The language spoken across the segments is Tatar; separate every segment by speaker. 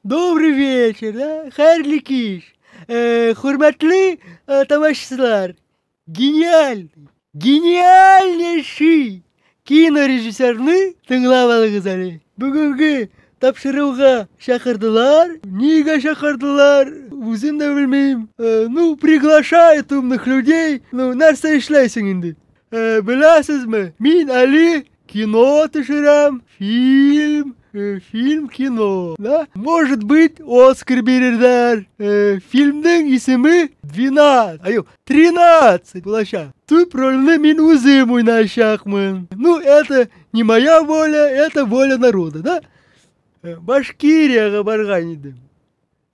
Speaker 1: Добрый вечер, да? Хәерле кич. Хөрмәтле тамашачылар, гениальный, гениальнейший кинорежиссерны тыңлап алыгыз әле. Бүгенге тапшыруга чакырдылар. Нигә чакырдылар? Үзем дә белмим. Ну, приглашают умных людей. Ну, нәрсә эшләйсең инде? Беләсезме, мин әле кино төшерәм, фильм, фильм кино. Да? Может быть, Оскар бирерләр. Фильмның исеме 12, аю, 13 булачак. Төп рольне мин үзем уйнаячакмын. Ну, это не моя воля, это воля народа, да? Башкириягә барган идем.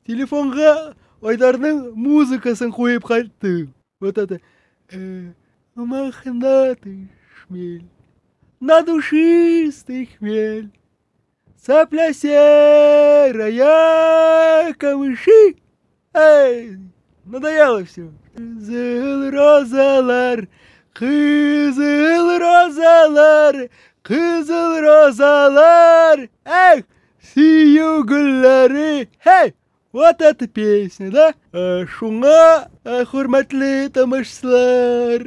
Speaker 1: Телефонга Айдарның музыкасын куеп кайттым. Вот это мохнатый шмель, на душистый хмель, цапля серая, камыши. Эй, надоело все. Кызыл розалар, кызыл розалар, кызыл розалар. Эх, сөю гөлләре. Эй, вот эта песня, да? Шуңа, хөрмәтле тамашачылар,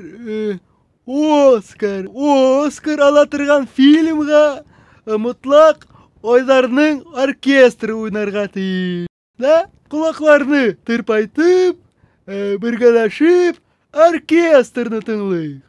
Speaker 1: Оскар, Оскар ала торган фильмга мотлак Айдарның оркестры уйнарга тиеш. Да? Колакларны тырпайтып, бергәләшеп, оркестрны тыңлыйк.